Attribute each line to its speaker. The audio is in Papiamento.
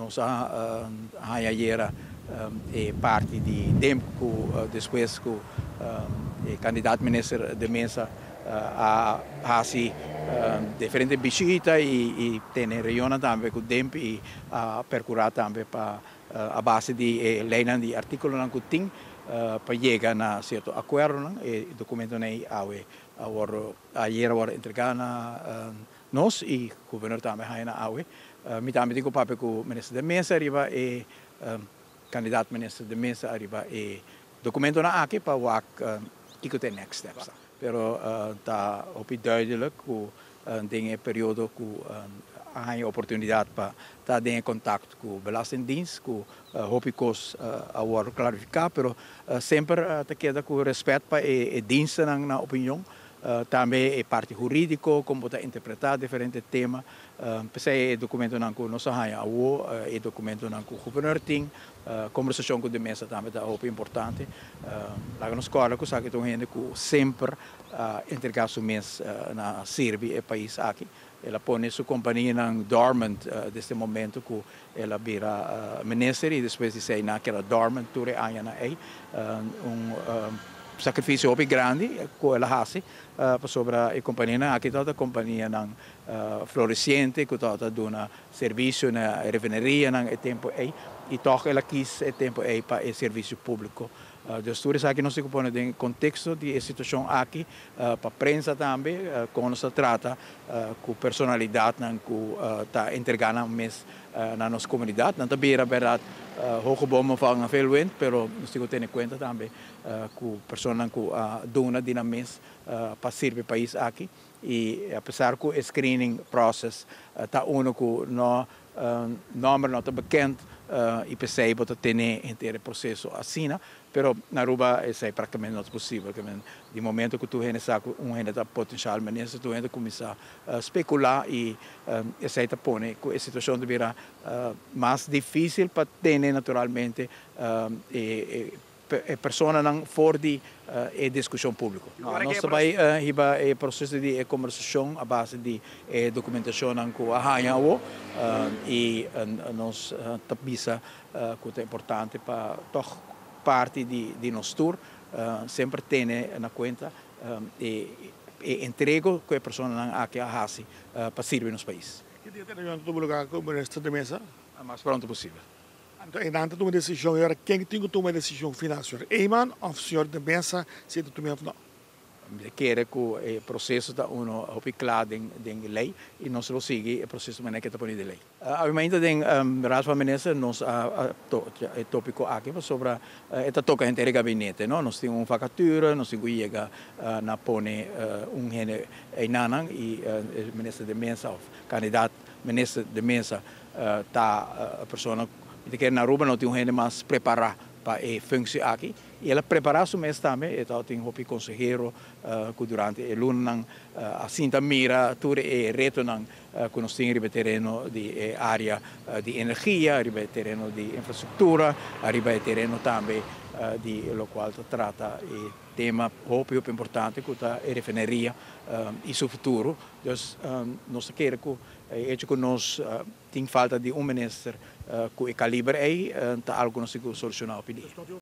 Speaker 1: Nos a haña ayera e parti di DEMP ku despues ku e kandidat minister de Meza a hasi diferente bishita i tene reunionnan tambe ku DEMP i a perkurá tambe pa a base di e leinan di artíkulonan ku tin pa yega na sierto akuerdonan. E dokumentonan ei awe a wòrdu ayera a wòrdu entregá na nos i gobernador tambe a haña nan awe. Mi tambe tin ku papia ku minister de Meza riba e kandidat minister de Meza riba e dokumentonan aki pa wak kiko ta e next steps. Pero ta hopi duidelijk ku den e periodo ku a haña oportunidat pa ta den e kontakt ku Belastingdienst ku hopi kos a wòrdu klarifiká, pero semper ta keda ku rèspèt pa e dienstennan na opinion. Tambe e parti hurídiko, kon bo ta interpretá diferente tema. P'esei e dokumentonan ku nos a haña awo, e dokumentonan ku gobernador tin, kombersashon ku de mesa tambe ta hopi importante. Laga nos kòrda ku esaki ta un hende ku semper a entregá su mes na sirbi e pais aki. El a pone su kompanianan dormant desde e momento ku el a bira minister i despues di esei nan a keda dormant tur e añanan ei. Un sakrifisio hopi grandi ku el a hasi pasobra e kompanianan aki tabata kompanianan floresiente ku tabata duna servisio na e refinerianan e tempu ei i tòg el a kis e tempu ei pa e servisio públiko. Dus tur esaki nos tin ku pone den konteksto di e situashon aki pa prensa tambe kon nos ta trata ku personalidatnan ku ta entregá nan mes na nos komunidat. Nan ta bira bèrdat hoge bomen vangen veel wind, pero nos tin ku tene kuenta tambe ku personanan ku a duna di nan mes pa sirbi pais aki. I apesar ku e screening process ta uno ku no nòmber no ta bekend i p'esei bo ta tene henter e proseso asina, pero na Aruba esei praktikamente no ta posibel. Di momento ku tur hende sa ku un hende ta potensial minister, tur hende ta kuminsá spekulá i esei ta pone ku e situashon ta bira mas difísil pa tene naturalmente e e personanan for di e diskushon públiko. Nos ta bai hiba e proseso di e kombersashon a base di e dokumentashonnan ku a haña awo i nos ta bisa ku ta importante pa tòg parti di nos tur semper tene na kuenta e entrego ku e personanan aki a hasi pa sirbi nos pais.
Speaker 2: Ki dia ta reunion ta tuma lugar ku minister de mesa?
Speaker 1: Mas pronto posibel.
Speaker 2: Anto einan ta tuma desishon i ora ken tin ku tuma e desishon final, señor Eman òf señor de Meza si ta tum'é òf no?
Speaker 1: Mi ta kere ku e proseso ta uno hopi kla den den lei i nos lo sigui e proseso manera ke ta pone den lei. Obviamente den Raad van Minister nos a toca e topiko aki pasobra e ta toka henter e gabinete no. Nos tin un vakature, nos tin ku yega na pone un hende einanan i e minister de Meza òf kandidat minister de Meza ta persona mi ta kere na Aruba no tin un hende mas prepara pa e functie aki y el a prepara su mes tambe e tabatin hopi consehero cu durante e lunanan a sinta mira tur e retonan cu nos tin riba e tereno di e area di energia riba e tereno di infrastructura riba e tereno tambe di locual ta trata e tema hopi hopi importante cu ta e refineria y su futuro. Dus nos ta kere cu e hecho cu nos tin falta di un minister cu e caliber ey ta algo cu nos tin cu soluciona hopi dia.